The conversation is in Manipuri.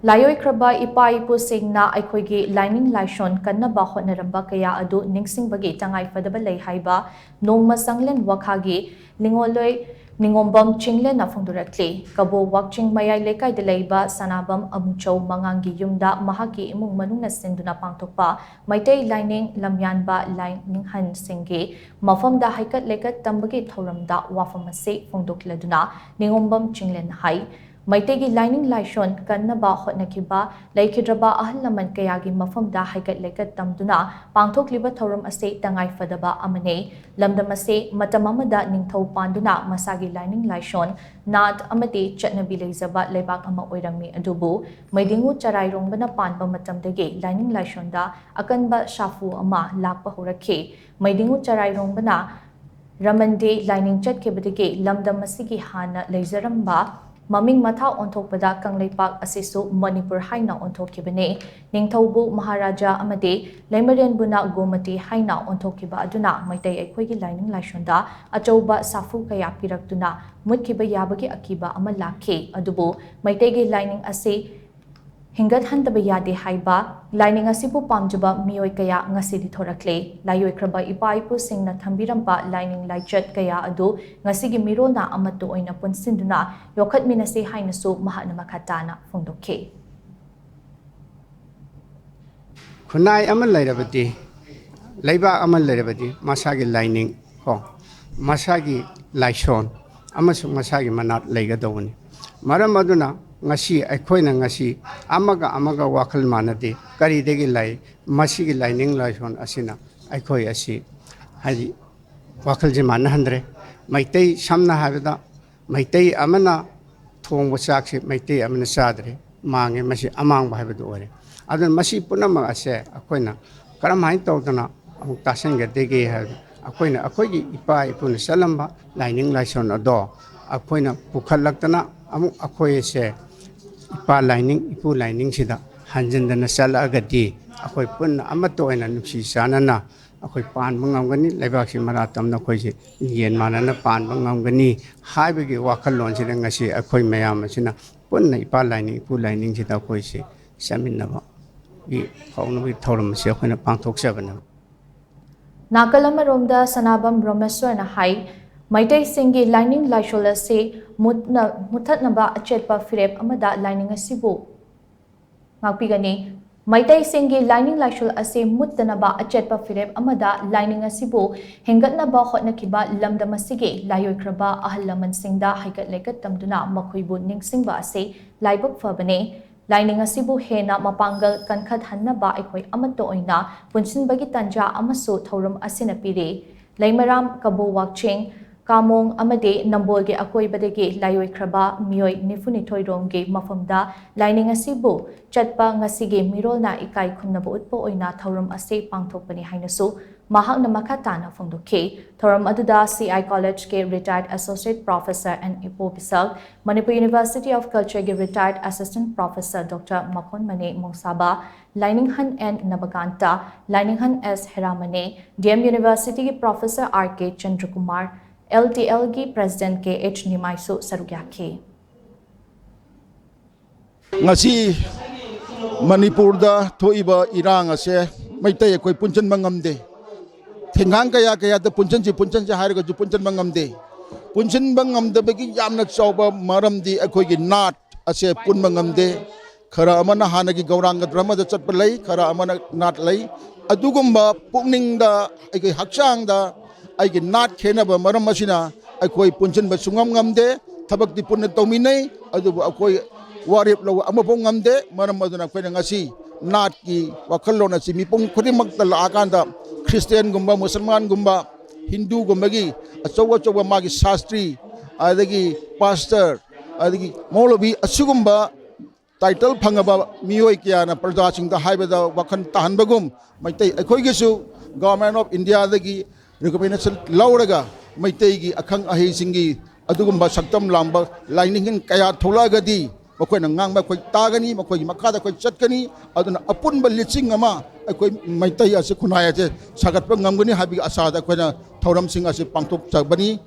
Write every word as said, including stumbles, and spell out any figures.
ꯂꯥꯏꯑꯣꯏꯈ꯭ꯔꯕ ꯏꯄꯥ ꯏꯄꯨꯁꯤꯡꯅ ꯑꯩꯈꯣꯏꯒꯤ ꯂꯥꯏꯅꯤꯡ ꯂꯥꯏꯁꯣꯟ ꯀꯟꯅꯕ ꯍꯣꯠꯅꯔꯝꯕ ꯀꯌꯥ ꯑꯗꯨ ꯅꯤꯡꯁꯤꯡꯕꯒꯤ ꯇꯉꯥꯏ ꯐꯗꯕ ꯂꯩ ꯍꯥꯏꯕ ꯅꯣꯡꯃ ꯆꯪꯂꯦꯟ ꯋꯥꯈꯥꯒꯤ ꯂꯤꯉꯣꯜꯂꯣꯏ ꯅꯤꯉꯣꯝꯕꯝ ꯆꯤꯡꯂꯦꯟꯅ ꯐꯣꯡꯗꯣꯔꯛꯂꯤ꯫ ꯀꯕꯣ ꯋꯥꯛꯆꯤꯡ ꯃꯌꯥꯏ ꯂꯩꯀꯥꯏꯗ ꯂꯩꯕ ꯁꯅꯥꯕꯝ ꯑꯃꯨꯆꯧ ꯃꯉꯥꯡꯒꯤ ꯌꯨꯝꯗ ꯃꯍꯥꯛꯀꯤ ꯏꯃꯨꯡ ꯃꯅꯨꯡꯅ ꯁꯤꯟꯗꯨꯅ ꯄꯥꯡꯊꯣꯛꯄ ꯃꯩꯇꯩ ꯂꯥꯏꯅꯤꯡ ꯂꯝꯌꯥꯟꯕ ꯂꯥꯏꯅꯤꯡꯍꯟꯁꯤꯡꯒꯤ ꯃꯐꯝꯗ ꯍꯩꯀꯠ ꯂꯩꯀꯠ ꯇꯝꯕꯒꯤ ꯊꯧꯔꯝꯗ ꯋꯥꯐꯝ ꯑꯁꯤ ꯐꯣꯡꯗꯣꯛꯂꯗꯨꯅ ꯅꯤꯉꯣꯝꯕꯝ ꯆꯤꯡꯂꯦꯟꯅ ꯍꯥꯏ, ꯃꯩꯇꯩꯒꯤ ꯂꯥꯏꯅꯤꯡ ꯂꯥꯏꯁꯣꯟ ꯀꯟꯅꯕ ꯍꯣꯠꯅꯈꯤꯕ ꯂꯩꯈꯤꯗ꯭ꯔꯕ ꯑꯍꯜ ꯂꯃꯟ ꯀꯌꯥꯒꯤ ꯃꯐꯝꯗ ꯍꯩꯀꯠ ꯂꯩꯀꯠ ꯇꯝꯗꯨꯅ ꯄꯥꯡꯊꯣꯛꯂꯤꯕ ꯊꯧꯔꯝ ꯑꯁꯤ ꯇꯉꯥꯏ ꯐꯗꯕ ꯑꯃꯅꯤ꯫ ꯂꯝꯗꯝ ꯑꯁꯤ ꯃꯇꯝ ꯑꯃꯗ ꯅꯤꯡꯊꯧ ꯄꯥꯟꯗꯨꯅ ꯃꯁꯥꯒꯤ ꯂꯥꯏꯅꯤꯡ ꯂꯥꯏꯁꯣꯟ, ꯅꯥꯠ ꯑꯃꯗꯤ ꯆꯠꯅꯕꯤ ꯂꯩꯖꯕ ꯂꯩꯕꯥꯛ ꯑꯃ ꯑꯣꯏꯔꯝꯃꯤ꯫ ꯑꯗꯨꯕꯨ ꯃꯩꯗꯤꯡꯉꯨ ꯆꯔꯥꯏꯔꯣꯡꯕꯅ ꯄꯥꯟꯕ ꯃꯇꯝꯗꯒꯤ ꯂꯥꯏꯅꯤꯡ ꯂꯥꯏꯁꯣꯟꯗ ꯑꯀꯟꯕ ꯁꯥꯐꯨ ꯑꯃ ꯂꯥꯛꯄ ꯍꯧꯔꯛꯈꯤ꯫ ꯃꯩꯗꯤꯡꯉꯨ ꯆꯔꯥꯏꯔꯣꯡꯕꯅ ꯔꯃꯟꯗꯤ ꯂꯥꯏꯅꯤꯡ ꯆꯠꯈꯤꯕꯗꯒꯤ ꯂꯝꯗꯝ ꯑꯁꯤꯒꯤ ꯍꯥꯟꯅ ꯂꯩꯖꯔꯝꯕ ꯃꯃꯤꯡ ꯃꯊꯥ ꯑꯣꯟꯊꯣꯛꯄꯗ ꯀꯪꯂꯩꯄꯥꯛ ꯑꯁꯤꯁꯨ ꯃꯅꯤꯄꯨꯔ ꯍꯥꯏꯅ ꯑꯣꯟꯊꯣꯛꯈꯤꯕꯅꯤ꯫ ꯅꯤꯡꯊꯧꯕꯨ ꯃꯍꯥꯔꯥꯖꯥ ꯑꯃꯗꯤ ꯂꯩꯃꯔꯦꯟꯕꯨꯅ ꯒꯣꯃꯇꯤ ꯍꯥꯏꯅ ꯑꯣꯟꯊꯣꯛꯈꯤꯕ ꯑꯗꯨꯅ ꯃꯩꯇꯩ ꯑꯩꯈꯣꯏꯒꯤ ꯂꯥꯏꯅꯤꯡ ꯂꯥꯏꯁꯣꯟꯗ ꯑꯆꯧꯕ ꯁꯥꯐꯨ ꯀꯌꯥ ꯄꯤꯔꯛꯇꯨꯅ ꯃꯨꯠꯈꯤꯕ ꯌꯥꯕꯒꯤ ꯑꯀꯤꯕ ꯑꯃ ꯂꯥꯛꯈꯤ꯫ ꯑꯗꯨꯕꯨ ꯃꯩꯇꯩꯒꯤ ꯂꯥꯏꯅꯤꯡ ꯑꯁꯤ ꯍꯤꯡꯒꯠꯍꯟꯗꯕ ꯌꯥꯗꯦ ꯍꯥꯏꯕ ꯂꯥꯏꯅꯤꯡ ꯑꯁꯤꯕꯨ ꯄꯥꯝꯖꯕ ꯃꯤꯑꯣꯏ ꯀꯌꯥ ꯉꯁꯤꯗꯤ ꯊꯣꯔꯛꯂꯦ꯫ ꯂꯥꯏꯑꯣꯏꯈ꯭ꯔꯕ ꯏꯄꯥ ꯏꯄꯨꯁꯤꯡꯅ ꯊꯝꯕꯤꯔꯝꯕ ꯂꯥꯏꯅꯤꯡ ꯂꯥꯏꯆꯠ ꯀꯌꯥ ꯑꯗꯨ ꯉꯁꯤꯒꯤ ꯃꯤꯔꯣꯜꯅ ꯑꯃꯠꯇ ꯑꯣꯏꯅ ꯄꯨꯟꯁꯤꯟꯗꯨꯅ ꯌꯣꯛꯈꯠꯃꯤꯟꯅꯁꯤ ꯍꯥꯏꯅꯁꯨ ꯃꯍꯥꯛꯅ ꯃꯈꯥ ꯇꯥꯅ ꯐꯣꯡꯗꯣꯛꯈꯤ꯫ ꯈꯨꯟꯅꯥꯏ ꯑꯃ ꯂꯩꯔꯕꯗꯤ, ꯂꯩꯕꯥꯛ ꯑꯃ ꯂꯩꯔꯕꯗꯤ ꯃꯁꯥꯒꯤ ꯂꯥꯏꯅꯤꯡ ꯀꯣ, ꯃꯁꯥꯒꯤ ꯂꯥꯏꯁꯣꯟ ꯑꯃꯁꯨꯡ ꯃꯁꯥꯒꯤ ꯃꯅꯥꯠ ꯂꯩꯒꯗꯧꯕꯅꯤ꯫ ꯃꯔꯝ ꯑꯗꯨꯅ ꯉꯁꯤ ꯑꯩꯈꯣꯏꯅ ꯉꯁꯤ ꯑꯃꯒ ꯑꯃꯒ ꯋꯥꯈꯜ ꯃꯥꯟꯅꯗꯦ꯫ ꯀꯔꯤꯗꯒꯤ ꯂꯥꯛꯏ? ꯃꯁꯤꯒꯤ ꯂꯥꯏꯅꯤꯡ ꯂꯥꯏꯁꯣꯟ ꯑꯁꯤꯅ ꯑꯩꯈꯣꯏ ꯑꯁꯤ, ꯍꯥꯏꯗꯤ, ꯋꯥꯈꯜꯁꯦ ꯃꯥꯟꯅꯍꯟꯗ꯭ꯔꯦ꯫ ꯃꯩꯇꯩ, ꯁꯝꯅ ꯍꯥꯏꯔꯕꯗ, ꯃꯩꯇꯩ ꯑꯃꯅ ꯊꯣꯡꯕ ꯆꯥꯛꯁꯦ ꯃꯩꯇꯩ ꯑꯃꯅ ꯆꯥꯗ꯭ꯔꯦ, ꯃꯥꯡꯉꯦ꯫ ꯃꯁꯤ ꯑꯃꯥꯡꯕ ꯍꯥꯏꯕꯗꯨ ꯑꯣꯏꯔꯦ꯫ ꯑꯗꯨꯅ ꯃꯁꯤ ꯄꯨꯝꯅꯃꯛ ꯑꯁꯦ ꯑꯩꯈꯣꯏꯅ ꯀꯔꯝꯍꯥꯏꯅ ꯇꯧꯗꯅ ꯑꯃꯨꯛ ꯇꯥꯁꯤꯟꯒꯗꯒꯦ ꯍꯥꯏꯕꯗ, ꯑꯩꯈꯣꯏꯅ ꯑꯩꯈꯣꯏꯒꯤ ꯏꯄꯥ ꯏꯄꯨꯅ ꯆꯠꯂꯝꯕ ꯂꯥꯏꯅꯤꯡ ꯂꯥꯏꯁꯣꯟ ꯑꯗꯣ ꯑꯩꯈꯣꯏꯅ ꯄꯨꯈꯠꯂꯛꯇꯅ ꯑꯃꯨꯛ ꯑꯩꯈꯣꯏ ꯑꯁꯦ ꯏꯄꯥ ꯂꯥꯏꯅꯤꯡ, ꯏꯄꯨ ꯂꯥꯏꯅꯤꯡꯁꯤꯗ ꯍꯟꯖꯤꯟꯗꯅ ꯆꯠꯂꯛꯑꯒꯗꯤ, ꯑꯩꯈꯣꯏ ꯄꯨꯟꯅ ꯑꯃꯠꯇ ꯑꯣꯏꯅ ꯅꯨꯡꯁꯤ ꯆꯥꯟꯅꯅ ꯑꯩꯈꯣꯏ ꯄꯥꯟꯕ ꯉꯝꯒꯅꯤ, ꯂꯩꯕꯥꯛꯁꯤ ꯃꯔꯥ ꯇꯝꯅ ꯑꯩꯈꯣꯏꯁꯤ ꯌꯦꯟ ꯃꯥꯟꯅꯅ ꯄꯥꯟꯕ ꯉꯝꯒꯅꯤ ꯍꯥꯏꯕꯒꯤ ꯋꯥꯈꯜꯂꯣꯟꯁꯤꯗ ꯉꯁꯤ ꯑꯩꯈꯣꯏ ꯃꯌꯥꯝ ꯑꯁꯤꯅ ꯄꯨꯟꯅ ꯏꯄꯥ ꯂꯥꯏꯅꯤꯡ, ꯏꯄꯨ ꯂꯥꯏꯅꯤꯡꯁꯤꯗ ꯑꯩꯈꯣꯏꯁꯦ ꯆꯠꯃꯤꯟꯅꯕꯒꯤ ꯍꯧꯅꯕꯒꯤ ꯊꯧꯔꯝ ꯑꯁꯤ ꯑꯩꯈꯣꯏꯅ ꯄꯥꯡꯊꯣꯛꯆꯕꯅꯦꯕ꯫ ꯅꯥꯀꯜ ꯑꯃꯔꯣꯝꯗ ꯁꯅꯥꯕꯝ ꯕ꯭ꯔꯍꯃꯦꯁ꯭ꯋꯔꯅ ꯍꯥꯏ, ꯃꯩꯇꯩꯁꯤꯡꯒꯤ ꯂꯥꯏꯅꯤꯡ ꯂꯥꯏꯁꯣꯜ ꯑꯁꯤ ꯃꯨꯠꯅ-, ꯃꯨꯠꯊꯠꯅꯕ ꯑꯆꯦꯠꯄ ꯐꯤꯔꯦꯞ ꯑꯃꯗ ꯂꯥꯏꯅꯤꯡ ꯑꯁꯤꯕꯨ ꯉꯥꯛꯄꯤꯒꯅꯤ꯫ ꯃꯩꯇꯩꯁꯤꯡꯒꯤ ꯂꯥꯏꯅꯤꯡ ꯂꯥꯏꯁꯣꯜ ꯑꯁꯤ ꯃꯨꯠꯇꯅꯕ ꯑꯆꯦꯠꯄ ꯐꯤꯔꯦꯞ ꯑꯃꯗ ꯂꯥꯏꯅꯤꯡ ꯑꯁꯤꯕꯨ ꯍꯦꯟꯒꯠꯅꯕ ꯍꯣꯠꯅꯈꯤꯕ ꯂꯝꯗꯝ ꯑꯁꯤꯒꯤ ꯂꯥꯏꯑꯣꯏꯈ꯭ꯔꯕ ꯑꯍꯜ ꯂꯃꯟꯁꯤꯡꯗ ꯍꯩꯀꯠ ꯂꯩꯀꯠ ꯇꯝꯗꯨꯅ ꯃꯈꯣꯏꯕꯨ ꯅꯤꯡꯁꯤꯡꯕ ꯑꯁꯤ ꯂꯥꯏꯕꯛ ꯐꯕꯅꯤ꯫ ꯂꯥꯏꯅꯤꯡ ꯑꯁꯤꯕꯨ ꯍꯦꯟꯅ ꯃꯄꯥꯡꯒꯜ ꯀꯟꯈꯠꯍꯟꯅꯕ ꯑꯩꯈꯣꯏ ꯑꯃꯠꯇ ꯑꯣꯏꯅ ꯄꯨꯟꯁꯤꯟꯕꯒꯤ ꯇꯥꯟꯖꯥ ꯑꯃꯁꯨ ꯊꯧꯔꯝ ꯑꯁꯤꯅ ꯄꯤꯔꯤ꯫ ꯂꯩꯃꯔꯥꯝ, ꯀꯕꯣ ꯋꯥꯛꯆꯤꯡ, ꯀꯥꯃꯣꯡ ꯑꯃꯗꯤ ꯅꯝꯕꯣꯜꯒꯤ ꯑꯀꯣꯏꯕꯗꯒꯤ ꯂꯥꯏꯑꯣꯏꯈ꯭ꯔꯕ ꯃꯤꯑꯣꯏ ꯅꯤꯐꯨꯅꯤꯊꯣꯏ ꯔꯣꯝꯒꯤ ꯃꯐꯝꯗ ꯂꯥꯏꯅꯤꯡ ꯑꯁꯤꯕꯨ ꯆꯠꯄ ꯉꯁꯤꯒꯤ ꯃꯤꯔꯣꯜꯅ ꯏꯀꯥꯏ ꯈꯨꯝꯅꯕ ꯎꯠꯄ ꯑꯣꯏꯅ ꯊꯧꯔꯝ ꯑꯁꯤ ꯄꯥꯡꯊꯣꯛꯄꯅꯤ ꯍꯥꯏꯅꯁꯨ ꯃꯍꯥꯛꯅ ꯃꯈꯥ ꯇꯥꯅ ꯐꯣꯡꯗꯣꯛꯈꯤ꯫ ꯊꯧꯔꯝ ꯑꯗꯨꯗ C I College ꯀꯤ retired associate professor N ꯏꯄꯣ ꯕꯤꯁꯛ, Manipur University of Culture ꯒꯤ retired assistant professor Doctor ꯃꯈꯣꯟꯃꯅꯤ ꯃꯣꯡꯁꯥꯕ, ꯂꯥꯏꯅꯤꯡꯍꯟ N ꯅꯕꯀꯥꯟꯇ, ꯂꯥꯏꯅꯤꯡꯍꯟ S ꯍꯦꯔꯥꯃꯅꯤ, D M University ꯒꯤ professor R K ꯆꯟꯗ꯭ꯔꯀꯨꯃꯥꯔ, L T L ꯒꯤ president K H ꯅꯤꯃꯥꯏꯁꯨ ꯁꯔꯨꯛ ꯌꯥꯈꯤ꯫ ꯉꯁꯤ ꯃꯅꯤꯄꯨꯔꯗ ꯊꯣꯛꯏꯕ ꯏꯔꯥꯡ ꯑꯁꯦ ꯃꯩꯇꯩ ꯑꯩꯈꯣꯏ ꯄꯨꯟꯁꯤꯟꯕ ꯉꯝꯗꯦ꯫ ꯊꯦꯡꯒꯥꯡ ꯀꯌꯥ ꯀꯌꯥꯗ ꯄꯨꯟꯁꯤꯟꯁꯤ ꯄꯨꯟꯁꯤꯟꯁꯤ ꯍꯥꯏꯔꯒꯁꯨ ꯄꯨꯟꯁꯤꯟꯕ ꯉꯝꯗꯦ꯫ ꯄꯨꯟꯁꯤꯟꯕ ꯉꯝꯗꯕꯒꯤ ꯌꯥꯝꯅ ꯆꯥꯎꯕ ꯃꯔꯝꯗꯤ ꯑꯩꯈꯣꯏꯒꯤ ꯅꯥꯠ ꯑꯁꯦ ꯄꯨꯟꯕ ꯉꯝꯗꯦ꯫ ꯈꯔ ꯑꯃꯅ ꯍꯥꯟꯅꯒꯤ ꯒꯧꯔꯥꯡꯒ ꯙꯔꯃꯗ ꯆꯠꯄ ꯂꯩ, ꯈꯔ ꯑꯃꯅ ꯅꯥꯠ ꯂꯩ꯫ ꯑꯗꯨꯒꯨꯝꯕ ꯄꯨꯛꯅꯤꯡꯗ, ꯑꯩꯒꯤ ꯍꯛꯆꯥꯡꯗ ꯑꯩꯒꯤ ꯅꯥꯠ ꯈꯦꯠꯅꯕ ꯃꯔꯝ ꯑꯁꯤꯅ ꯑꯩꯈꯣꯏ ꯄꯨꯟꯁꯤꯟꯕ ꯁꯨꯡꯉꯝ ꯉꯝꯗꯦ꯫ ꯊꯕꯛꯇꯤ ꯄꯨꯟꯅ ꯇꯧꯃꯤꯟꯅꯩ, ꯑꯗꯨꯕꯨ ꯑꯩꯈꯣꯏ ꯋꯥꯔꯦꯞ ꯂꯧꯕ ꯑꯃꯐꯥꯎ ꯉꯝꯗꯦ꯫ ꯃꯔꯝ ꯑꯗꯨꯅ ꯑꯩꯈꯣꯏꯅ ꯉꯁꯤ ꯅꯥꯠꯀꯤ ꯋꯥꯈꯜꯂꯣꯟ ꯑꯁꯤ ꯃꯤꯄꯨꯝ ꯈꯨꯗꯤꯡꯃꯛꯇ ꯂꯥꯛꯑꯀꯥꯟꯗ ꯈ꯭ꯔꯤꯁꯇꯤꯌꯥꯟꯒꯨꯝꯕ, ꯃꯨꯁꯜꯃꯥꯟꯒꯨꯝꯕ, ꯍꯤꯟꯗꯨꯒꯨꯝꯕꯒꯤ ꯑꯆꯧ ꯑꯆꯧꯕ ꯃꯥꯒꯤ ꯁꯥꯁꯇ꯭ꯔꯤ, ꯑꯗꯒꯤ ꯄꯥꯁꯇꯔ, ꯑꯗꯒꯤ ꯃꯧꯂꯕꯤ, ꯑꯁꯤꯒꯨꯝꯕ ꯇꯥꯏꯇꯜ ꯐꯪꯉꯕ ꯃꯤꯑꯣꯏ ꯀꯌꯥꯅ ꯄ꯭ꯔꯖꯥꯁꯤꯡꯗ ꯍꯥꯏꯕꯗ ꯋꯥꯈꯜ ꯇꯥꯍꯟꯕꯒꯨꯝ, ꯃꯩꯇꯩ ꯑꯩꯈꯣꯏꯒꯤꯁꯨ ꯒꯚꯔꯟꯃꯦꯟ ꯑꯣꯐ ꯏꯟꯗꯤꯌꯥꯗꯒꯤ ꯔꯤꯀꯣꯛꯅꯥꯏꯖꯦꯁꯟ ꯂꯧꯔꯒ ꯃꯩꯇꯩꯒꯤ ꯑꯈꯪ ꯑꯍꯩꯁꯤꯡꯒꯤ ꯑꯗꯨꯒꯨꯝꯕ ꯁꯛꯇꯝ ꯂꯥꯡꯕ ꯂꯥꯏꯅꯤꯡ ꯀꯌꯥ ꯊꯣꯛꯂꯛꯑꯒꯗꯤ ꯃꯈꯣꯏꯅ ꯉꯥꯡꯕ ꯑꯩꯈꯣꯏ ꯇꯥꯒꯅꯤ, ꯃꯈꯣꯏꯒꯤ ꯃꯈꯥꯗ ꯑꯩꯈꯣꯏ ꯆꯠꯀꯅꯤ꯫ ꯑꯗꯨꯅ ꯑꯄꯨꯟꯕ ꯂꯤꯁꯤꯡ ꯑꯃ ꯑꯩꯈꯣꯏ ꯃꯩꯇꯩ ꯑꯁꯤ, ꯈꯨꯟꯅꯥꯏ ꯑꯁꯤ ꯁꯥꯒꯠꯄ ꯉꯝꯒꯅꯤ ꯍꯥꯏꯕꯒꯤ ꯑꯁꯥꯗ ꯑꯩꯈꯣꯏꯅ ꯊꯧꯔꯝꯁꯤꯡ ꯑꯁꯤ ꯄꯥꯡꯊꯣꯛꯆꯕꯅꯤ꯫